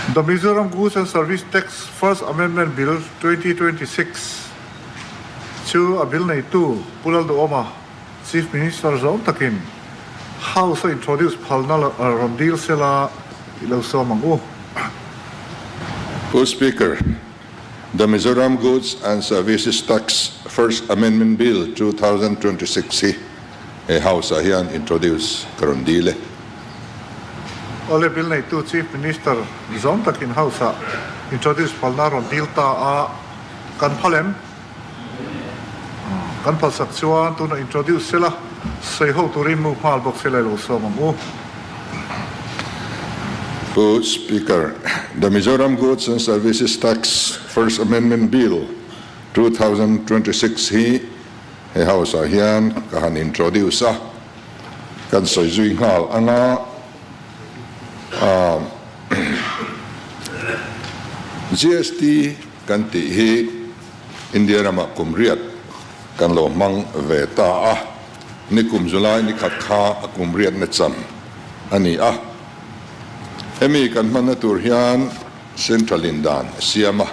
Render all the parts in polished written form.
The Mizoram Goods and Service Tax First Amendment Bill 2026 chu a bill neitu Pu Lalduhawma, Chief Minister zawng takin House a introduce phalna rawn dil sela i lo sawm ang u. Pu Speaker, The Mizoram Goods and Services Tax First Amendment Bill 2026 hi he House ah hian introduce ka rawn dil e. Awle bill neitu Chief Minister zawng takin House ah introduce phalna rawn dil ta a, kan phal em? Kan phalsak chuan tunah introduce sela, sawi ho turin move nghal bawk sela i lo sawm ang u. Pu Speaker, The Mizoram Goods and Services Tax First Amendment Bill, 2026 hi he House ah hian ka han introduce a, kan sawi zui nghal ang a. GST kan tih hi India ramah kum riat kan lo hmang ve ta a, ni kum July ni khat kha a kum riatna cham a ni a. Hemi kan hmanna tur hian Central in dan a siam a,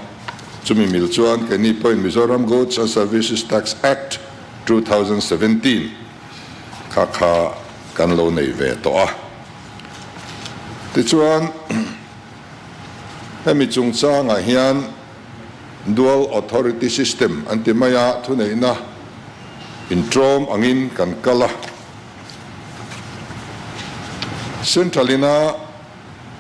chumi mil chuan keini pawhin Mizoram Goods and Services Tax Act 2017 kha kha kan lo nei ve tawh a. Tichuan hemi chungchangah hian Dual Authority System an ti mai a, thuneihna intrawm angin kan kal a. Central ina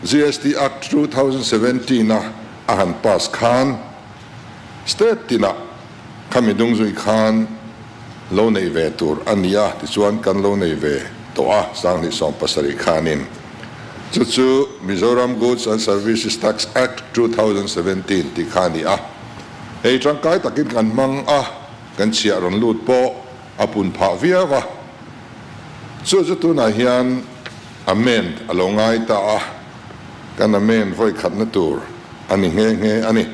GST Act 2017 a a han pass khan State tinah khami dungzui khan lo nei ve tur a ni a, tichuan kan lo nei ve tawh a, 2017 khanin. Chu chu Mizoram Goods and Services Tax Act 2017 tih kha a ni a. Hei tangkai takin kan hmang a, kan chhiah rawn lut pawh a pun phah viau a. Chu chu tunah hian amend a lo ngai ta a, kan amend vawi khatna tur a ni nghe nghe a ni.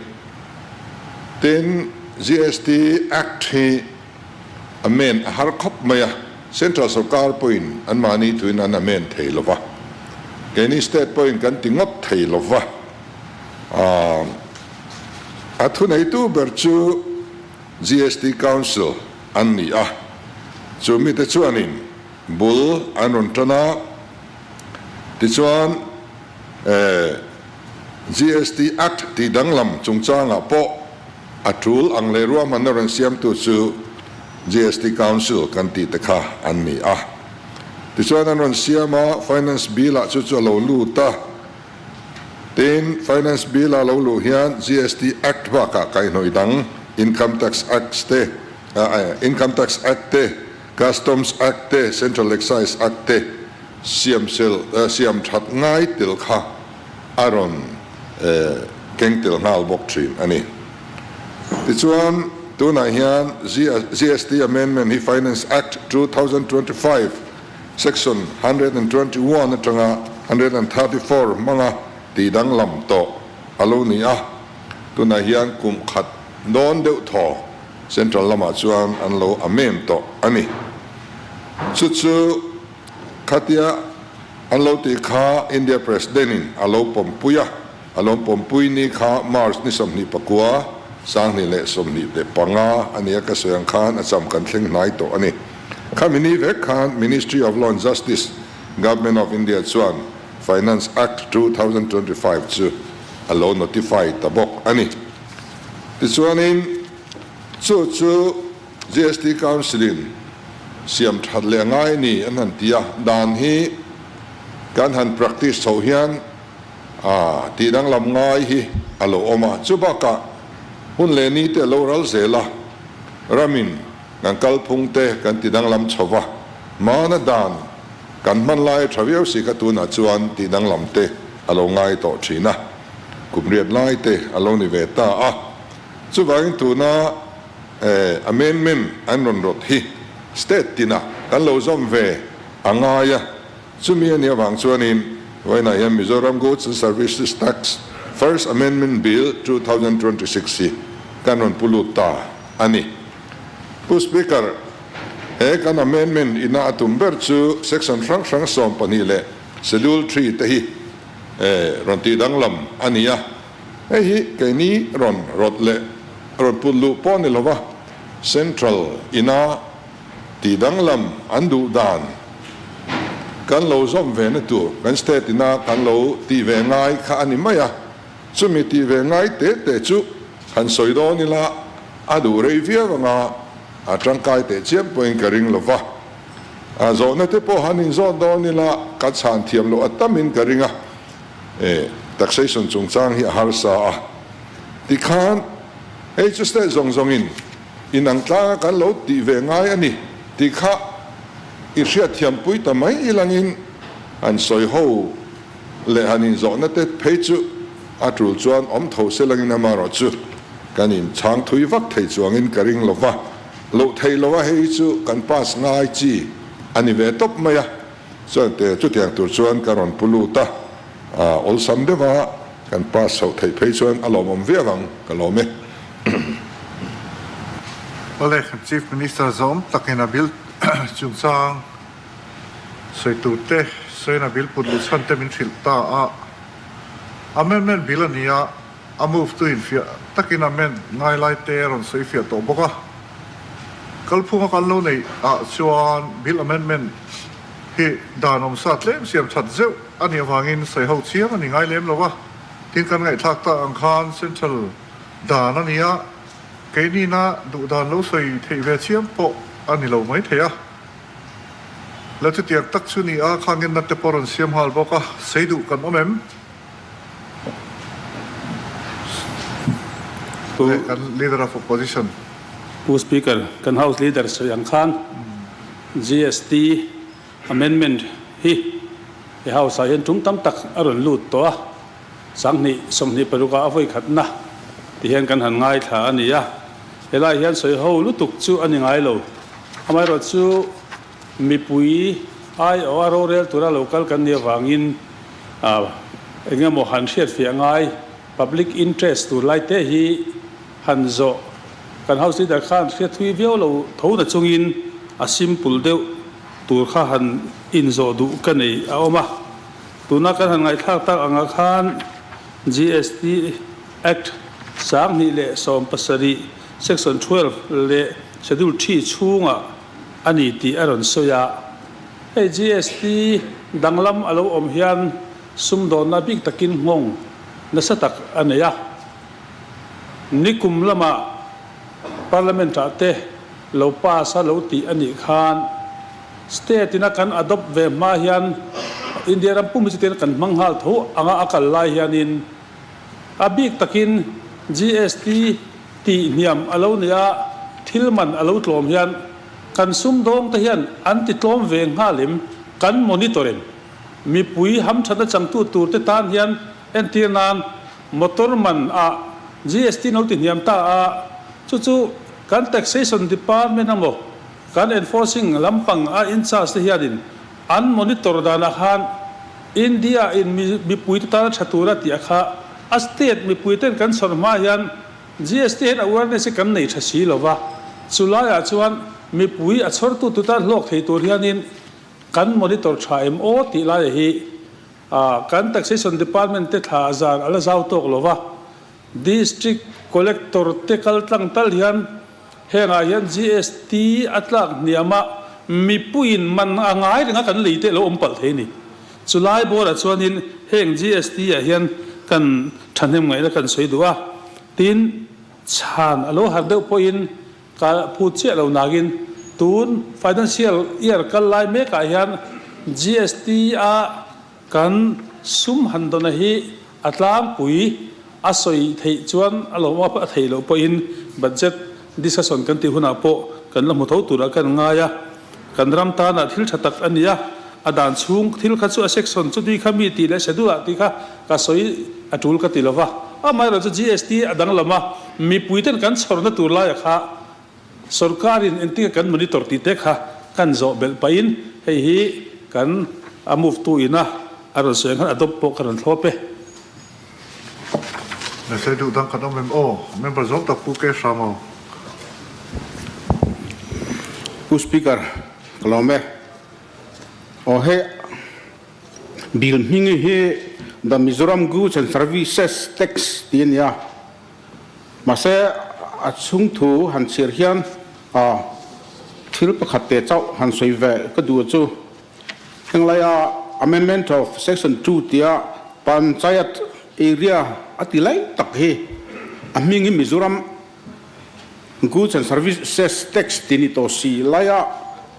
Tin, GST Act hi amend a har khawp mai a, Central sorkar pawhin anmahni tuin an amend thei lo va, keini state pawhin kan ti ngawt thei lo va. A thuneitu ber chu GST Council an ni a, chu mite chuanin bul an rawn tan a, tichuan GST Act tih danglam chungchangah pawh a tul ang leh ruahmanna rawn siamtu chu GST Council kan tih te kha an ni a. Tichuan an rawn siam a, Finance Bill-ah chu chu a lo lut a. Tin, Finance Bill-a lo luh hian GST Act bakah kaihhnawih dang Income Tax Acts te, Income Tax Act te, Customs Act te, Central Excise Act te siam sel, siam that ngai tel kha a rawn keng tel nghal bawk thin a ni. Tichuan, tunah hian GST Amendment hi Finance Act 2025 Section 121 atanga 134 hmanga tihdanglam tawh a lo ni a, tunah hian kum khat dawn deuh thaw Central lamah chuan an lo amend tawh a ni. Chu chu khatia an lo tih kha India President in a lo pawmpui a, a lo pawmpui ni kha March ni 29, 2025 a nia ka sawi ang khan a cham kan thleng hnai tawh a ni. Khami ni vek khan Ministry of Law and Justice, Government of India chuan Finance Act 2025 chu a lo notify ta bawk a ni. Tichuanin chu chu GST Council-in siam that leh a ngai ni an han ti a, dan hi kan han practice chhoh hian a tih danglam ngai hi a lo awm a. Chu bakah hun leh ni te a lo ral zel a, ramin kan kalphung te kan ti danglam chho va, mana dan kan hman lai a tha viau si kha tunah chuan tih danglam te a lo ngai tawh thin a. Kum riat lai te a lo ni ve ta a, chuvangin tuna amendment an rawn rawt hi state tinah kan lo zawm ve a ngai a, chumi a nih avang chuanin vawiinah hian Mizoram Goods and Services Tax First Amendment Bill 2026 hi kan rawn pu lut ta a ni. Pu Speaker, he kan amendment ina a tum ber chu section hrang hrang 12 leh Schedule 3 te hi. Rawn tih danglam a ni a, hei hi keini rawn rawt leh rawn put luh pawh a ni lova, Central ina tih danglam an duh dan kan lo zawm ve na tur kan state ina kan lo tih ve ngai kha a ni mai a, chumi tih ve ngai te te chu han sawi dawn ila a duh rei viau anga a tangkai teh chiam pawhin ka ring lova. A zawhna te pawh han inzawt dawn ila ka chhan thiam loh a tamin ka ring a, e taxation chungchang hi a harsa a tikhan hei chu state zawng zawngin inang tlanga kan lo tih ve ngai a ni tih kha i hriatthiampui ta mai ilangin han sawi ho leh han inzawhna te phei chu a tul chuan awm tho se langin amaherawhchu kan inchhang thui vak thei chuangin ka ring lova. Loh theih lo a hei chu kan pass ngai chi a ni ve tawp mai a, chuan te chutiang tur chuan ka rawn pu lut a, awlsam deuh a kan pass chhoh theih phei chuan a lawmawm viau ang ka lawm e. Awle, Chief Minister zawm takin a bill chungchang sawi tur te sawiin a bill put luh chhan te min hrilh ta a, amendment bill a ni a, A move tu infiah takin a men ngai lai te a rawn sawi fiah tawh bawk a. Kalphunga kan lo neih ah chuan Bill Amendment hi dan awmsa tlem siam that zeuh a nih avangin sawi ho chiang a ni ngai lem lo a. Tin kan ngaihthlak tak ang khan Central dan a ni a, keinina duh dan lo sawi theih ve chiam pawh a ni lo mai thei a. La chutiang tak chu ni a, khangin nat te pawh rawn siam nghal bawk a, sei duh kan awm em? Kan Leader of Opposition. Pu Speaker, kan House Leader sawi ang khan GST Amendment hi he House ah hian tum tam tak a rawn lut tawh a, 20 26 ah a vawi khatna ti hian kan han ngaithla a ni a, helai hian sawi ho lutuk chu a ni ngai lo. Amaherawhchu Mipui aiawh a rorel tura lo kal kan nih avangin eng emaw han hriatfiah ngai public interest tur lai te hi han zawh kan House Leader khan hriat thui viau lo tho na chungin a simple deuh tur kha han inzawh duh ka nei a awm a. Tuna kan han ngaihthlak tak angah khan GST Act 2017 Section 12 leh Schedule 3 chhungah a ni tih a rawn sawi a. Hei GST danglam a lo awm hian sumdawnna bik takin nghawng nasa tak a nei a. Nikum lama Parliament-ah te lo pass a lo tih a nih khan State ina kan adopt ve hma hian India ram pum hi chutin kan hmang nghal tho anga a kal lai hianin a bik takin GST Tih hniam a lo nia, thil man a lo tlawm hian kan sumdawng te hian an ti tlawm ve nghal em? Kan monitor em? Mipui hamthatna changtu tur te tan hian entir nan motor man ah GST no ti hniam ta a, chu chu kan taxation department emaw kan enforcing lampang a in charge te hianin an monitor danah khan India in mipui te tana tha tura tih a kha a state mipui ten kan chhawr hma hian GST hian awareness hi kan nei tha si lo va, chu laiah chuan mipui a chhawrtu tu tan hlawk thei tur hianin kan monitor tha em aw tih laia hi kan taxation department te thla a zar a la zau tawk lo va, District Collector te kal tlang tal hian hengah hian GST a tlak hniam a, mipuiin man a ngai renga kan lei te lo awm palh thei a ni. Chulai bawrah chuanin heng GST ah hian kan thahnem ngaihna kan sawi duh a, tin chhan a lo har deuh pawhin ka phut chiah lo nakin tun financial year kal lai mekah hian GST a kan sum han dawna hi a tlangpui a sawi theih chuan a lo awm a theih loh pawhin budget discussion kan tih hunah pawh kan la hmu tho turah kan ngai a, kan ram tanah thil tha tak a ni a, a dan chhung thil kha chu a section chuti kha mi tih leh schedule ah tih kha ka sawi a tul ka ti lo va, amaherawh chu GST a danglam a, mipui ten kan chhawrna tur laia kha Sorkarin engtinge kan monitor tih te kha kan zawh belh pahin hei hi kan a move tu ina a rawn sawi ang khan adopt pawh ka rawn thlawp e. Nasa duh dang kan awm em aw? Member zawng tak Pu K. Hram aw. Pu Speaker, ka lawm e. Aw hei bill hming hi. The Mizoram Goods and Services Tax tih a ni a. Mahse, a chhung thu han chhiar hian thil pakhat te chauh han sawi ve ka duh chu henglaia Amendment of Section 2 tia Panchayat Area a ti lai tak hi a hming hi Mizoram Goods and Services Tax tih ni tawh si laia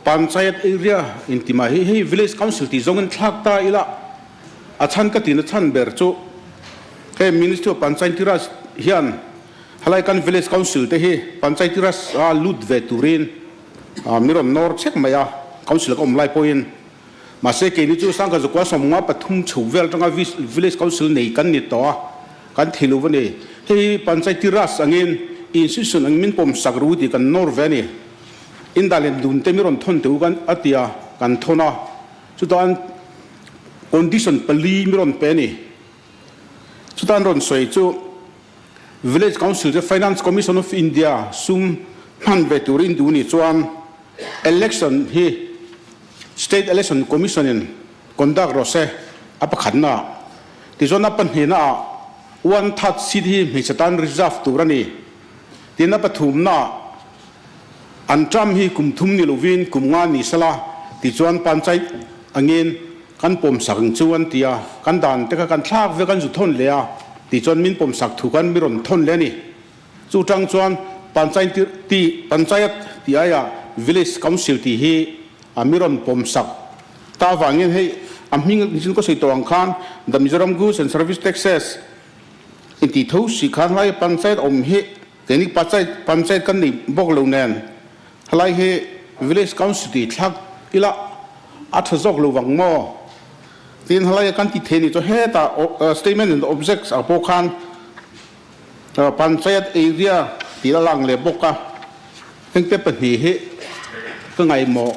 Panchayat Area inti mai hi hei Village Council tih zawngin thlak ta ila a chhan ka tihna chhan ber chu hei Ministry of Panchayati Raj hian helai kan Village Council te hi Panchayati Raj a lut ve turin mi rawn nawr chek mai a, Council ka awm lai pawhin. Mahse keini chu Sangha Zakua 53 chho vel atanga Village Council nei kan ni tawh a, kan thei lo a ni. Hei hi Panchayati Raj angin institution angin min pawm sak ru tih kan nawr ve a ni. Indah leh dun te mi rawn thawn teh u kan a ti a, kan thawn a. Chutan condition pali mi rawn pe a ni. Chutan rawn sawi chu Village Council te Finance Commission of India sum hman ve turin duh ni chuan Election hi State Election Commission in conduct rawh se a pakhatna ah. Tichuan a pahnihna ah one third seat hi hmeichhe tan reserve tur a ni. Tin a pathumna ah an term hi kum thum ni lovin kum nga ni sela tichuan panchayat angin kan pawmsak ang chu an ti a, kan dan te kha kan thlak vek an zu thawn leh a tichuan min pawmsak thu khan mi rawn thawn leh a ni. Chu tang chuan Panchayat tih Panchayat tih aiah Village Council tih hi a mi rawn pawm sak ta avangin hei a hming nichin ka sawi tawh ang khan The Mizoram Goods and Service Taxes intih tho si khan helai Panchayat awm hi keini Panchayat Panchayat kan nei bawk lo nen helai hi Village Council tih thlak ila a tha zawk lo vang maw? Tin helai kan ti thei ni chu hetah Statement and Objects ah pawh khan Panchayat area tih a lang leh bawk a, hengte pahnih hi ka ngaihmawh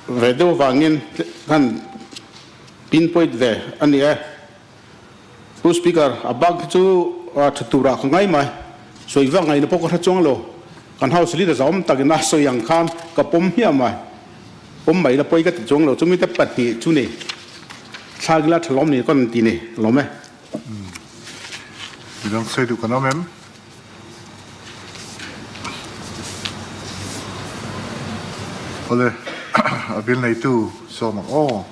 ve deuh avangin kan pinpoint ve a ni e. Pu Speaker, a bak hi chu tha turah ka ngai mai, sawi vak ngaihna pawh ka hre chuang lo, kan House Leader zahawm takin a sawi ang khan ka pawm hmiah mai, pawm mai la pawi ka ti chuang lo, chumite pahnih chu ni thlak ila tha lawm ni ka rawn ti ni, ka lawm e. Midang sawi duh kan awm em? Awle, a bill neitu sawm ang aw,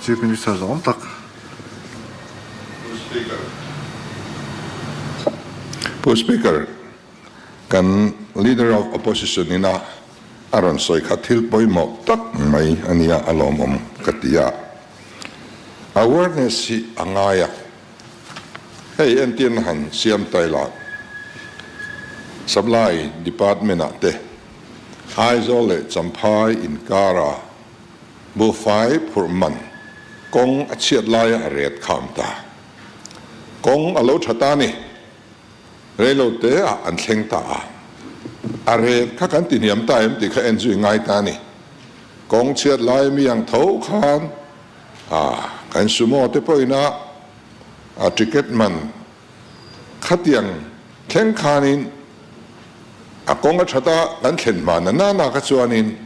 Chief Minister zawng tak. Pu Speaker, kan Leader of Opposition ina a rawn sawi kha thil pawimawh tak mai a nia a lawmawm ka ti a. Awareness hi a ngai a, hei entirna han siam ta ila, Supply Department ah te Aizawl leh Champhai inkara buhfai phurh man kawng a chhiat laia a ret kham ta. Kawng a lo tha ta ni. Reilo te ah an thleng ta a, a ret kha kan ti hniam ta em tih kha en zui ngai ta a ni. Kawng chhiat lai mi ang tho khan a kan sumo te pawhin a a ticket man khatiang thleng khanin a kawng a that a kan thlen hma na nana kha chuanin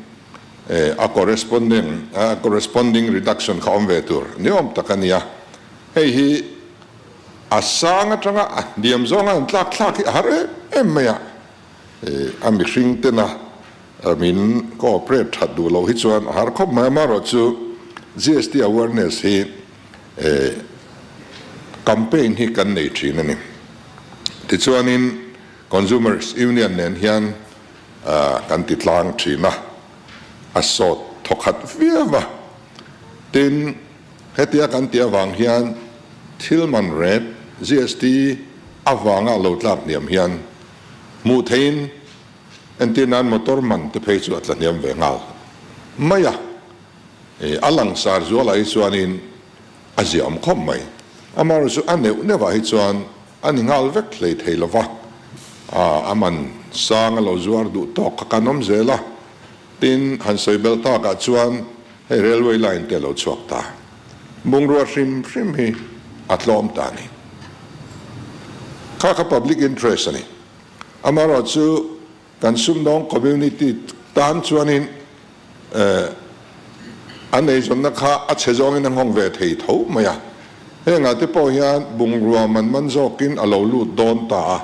a corresponding a corresponding reduction kha awm ve tur ni awm tak a nia. Hei hi A sang atanga a hniam zawnga an tlak thlak hi a har em em mai a, a mihring tena min cooperate that duh loh hi chuan a har khawp mai. Amaherawhchu GST awareness hi campaign hi kan nei thin a ni. Tichuanin Consumers Union nen hian kan ti tlang thin a, a sawt thawkhat viau a. Tin, Hetia kan tih avang hian thil man ret GST avanga lo tlak hniam hian hmuh theihin entir nan motor man te phei chu a tla hniam ve nghal mai a, a langsar zualah hi chuanin a ziahawm khawp mai. Amaherawhchu chu a neuh neuhah hi chuan a ni nghal vek hlei thei lova, a man sang a lo zuar duh tawk kha kan awm zel a, tin han sawi belh takah chuan Hei railway line te a lo chhuak ta. Bungrua hrim hrim hi a tlawm ta a ni. Kha kha public interest a ni. Amaherawh chu kan sumdawng community tan chuanin an eizawnna kha a chhe zawngin a nghawng ve thei tho mai a. Hengah te pawh hian bungrua man man zawkin a lo lut dawn ta a.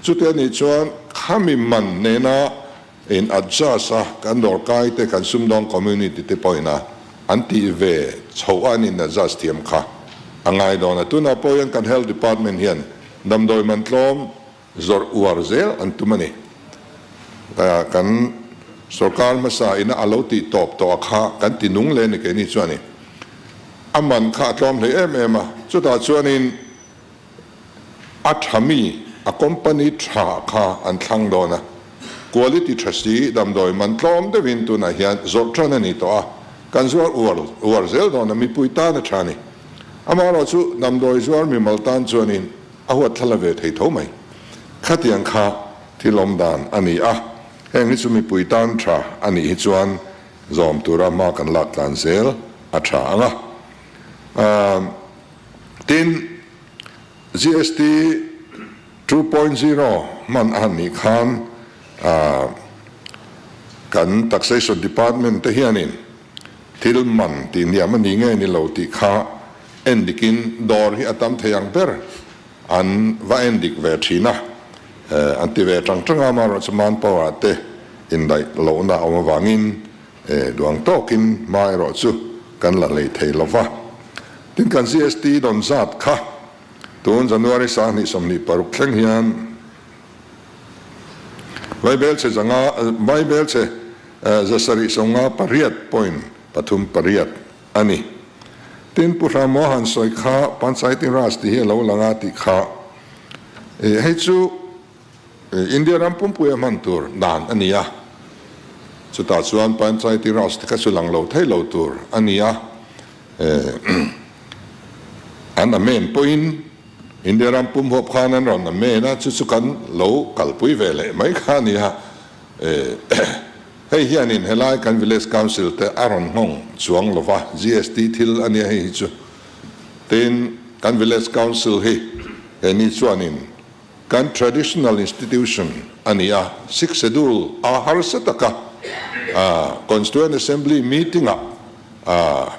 Chuti a nih chuan khami man nena in adjust a kan dawrkai te, kan sumdawng community te pawhin a an tih ve chhoh a an in adjust thiam kha a ngai dawn a. Tunah pawh hian kan Health Department hian damdawi man tlawm Zawrh uar zel an tum a ni. Kan sorkar hmasa ina a lo tih tawp tawh a kha kan ti nung le ni keini chuan i a man kha a tlawm hlei em em a, chutah chuanin a tha mi a company tha kha an thlang dawn a, quality tha si damdawi man tlawm deuhin tunah hian zawrh tan a ni tawh a, kan zuar uar uar zel dawn a, mipui tan a tha a ni. Amaherawhchu damdawi zuar mimal tan chuanin A huat thla la ve thei tho mai. Khatiang kha thil awm dan a ni a, heng hi chu mipui tan tha a nih hi chuan zawm tura hma kan lak tlan zel a tha ang a. Tin, GST 2.0 hman a han nih khan kan Taxation Department te hianin thil man tih hniam a ni nge ni lo tih kha En dikin dawr hi a tam thei ang ber an va en dik ve thin a, an ti ve tang tang a, amaherawhchu manpower ah te indaih lohna a awm avangin duang tawkin hma erawh chu kan la hlei thei lo va. Tin kan GST dawn zat kha tun January 2026 thleng hian Vaibelchhe zanga Vaibelchhe 758.38 a ni. Tin, Pu Hramua han sawi kha Panchayati Raj tih hi a lo lang a tih kha hei chu India ram pumpuia hman tur dan a ni a, chutah chuan Panchayati Raj te kha chu lang lo thei lo tur a ni a, an amen pawhin India ram pum huap khan an rawn amen a, chu chu kan lo kalpui ve leh mai kha a ni a. Hei hianin helai kan Village Council te a rawn nghawng chuang lo va, GST thil a nia hei hi chu. Tin, kan Village Council hi keini chuanin kan traditional institution a ni a, Sixth Schedule a harsa taka Constituent Assembly meeting-ah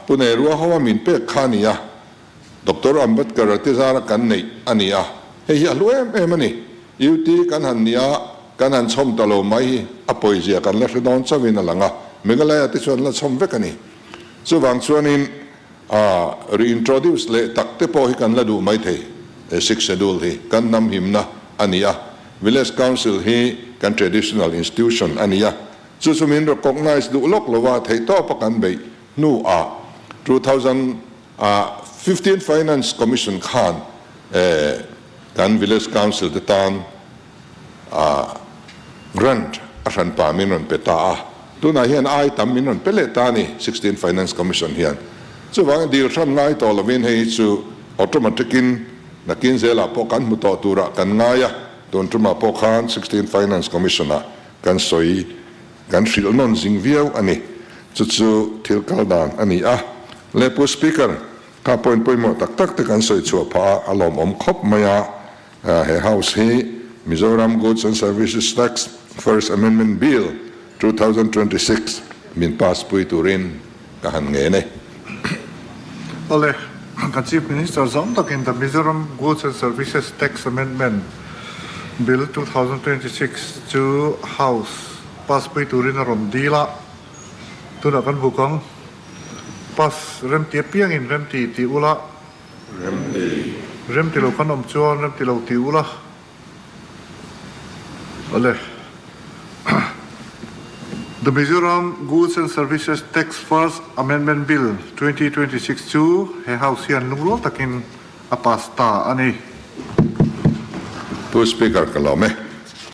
Pu Nehru-a hoa min pek kha a ni a, Doctor Ambedkar-a te zara kan neih a ni a, hei hi a hlu em em a ni. UT kan han nia, kan han chhawm ta lo mai hi a pawizia kan la hre dawn chauhin a lang a, Meghalaya te chuan an la chhawm vek a ni. Chuvang chuanin reintroduce leh tak te pawh hi kan la duh mai thei, Sixth Schedule hi kan hnam himna a ni a, Village Council hi kan traditional institution a ni a, chu chu min recognise duh lawk lova theihtawpa kan beih hnuah 2015 Finance Commission khan Kan Village Council te tan grant a hran pa min rawn pe ta a, tunah hian ai tam min rawn pe leh ta a ni, 16 Finance Commission hian. Chuvangin dil hran ngai tawh lovin hei hi chu automatic in nakin zelah pawh kan hmu tawh turah kan ngai a, tun tumah pawh khan 16 Finance Commission ah kan sawi kan hrilh nawn zing viau a ni. Chu chu thil kal dan a ni a. Le Pu Speaker, Kha point pawimawh tak tak te kan sawi chhuah phah a, a lawmawm khawp mai a. He House hi Mizoram Goods and Services Tax, First Amendment, Bill, 2026 min pass pui turin ka han ngen e. Awle, kan Chief Minister zawng takin The Mizoram Goods and Services Tax Amendment Bill 2026 chu House pass pui turin a rawn dil a, tunah kan buk ang. Pass remti apiangin remti ti ula. Remti. Remti lo kan awm chuan remti lo ti ula. Awle. The Mizoram Goods and Services Tax First Amendment Bill 2026 chu he House hian lungrual takin a pass ta a ni. Pu Speaker ka lawm e.